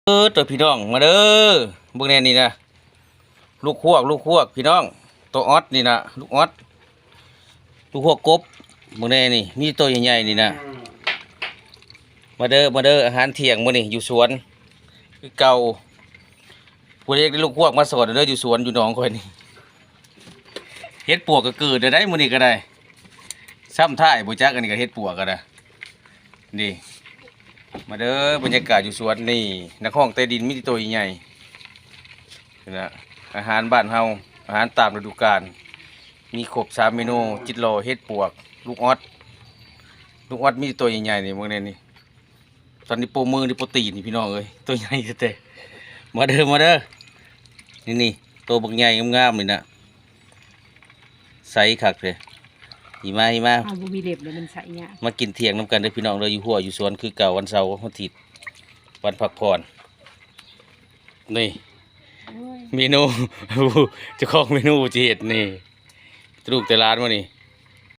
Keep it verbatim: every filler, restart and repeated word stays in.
เออ ตัวพี่น้องมาเด้อ เบิ่งแน่นี่นะ ลูกฮวก ลูกฮวก พี่น้อง ตัวออดนี่นะ ลูกออด ลูกฮวกกบ เบิ่งแน่นี่ มีตัวใหญ่ๆนี่นะ มาเด้อ มาเด้อ อาหารเที่ยงมื้อนี้อยู่สวน คือเก่า ผู้ใดอยากได้ลูกฮวกมาสอนเด้อ อยู่สวน อยู่หนองข้อยนี่ เห็ดปวกก็เกิดได้มื้อนี้ก็ได้ ซ้ำท้ายบ่จัก อันนี้ก็เห็ดปวกก็ได้ นี่ มาเด้อ บรรยากาศอยู่สวนนี่ นักฮ้องใต้ดินมีแต่ตัวใหญ่ๆ นี่นะ อาหารบ้านเฮา อาหารตามฤดูกาล มีครบสามเมนู จิตหล่อ เห็ดปวก ลูกออด ลูกออดมีแต่ตัวใหญ่ๆนี่ เบิ่งแน่นี่ ตอนนี้โปมือนี่โปตีนนี่พี่น้องเอ้ย ตัวใหญ่แท้ๆ มาเด้อ มาเด้อ นี่นี่ ตัวบักใหญ่งามๆนี่นะ ใสคักเลย หิมา หิมา เอาบ่มีเล็บเลยมันใสเนี่ย มากินเที่ยงนำกันเด้อพี่น้องเด้อ อยู่ฮั้วอยู่สวนคือเก่า วันเสาร์ วันอาทิตย์ วันพักผ่อน นี่ โอ้ย เมนู เจ้าของเมนูจะเฮ็ดนี่ ลูกแต่หลานมื้อนี้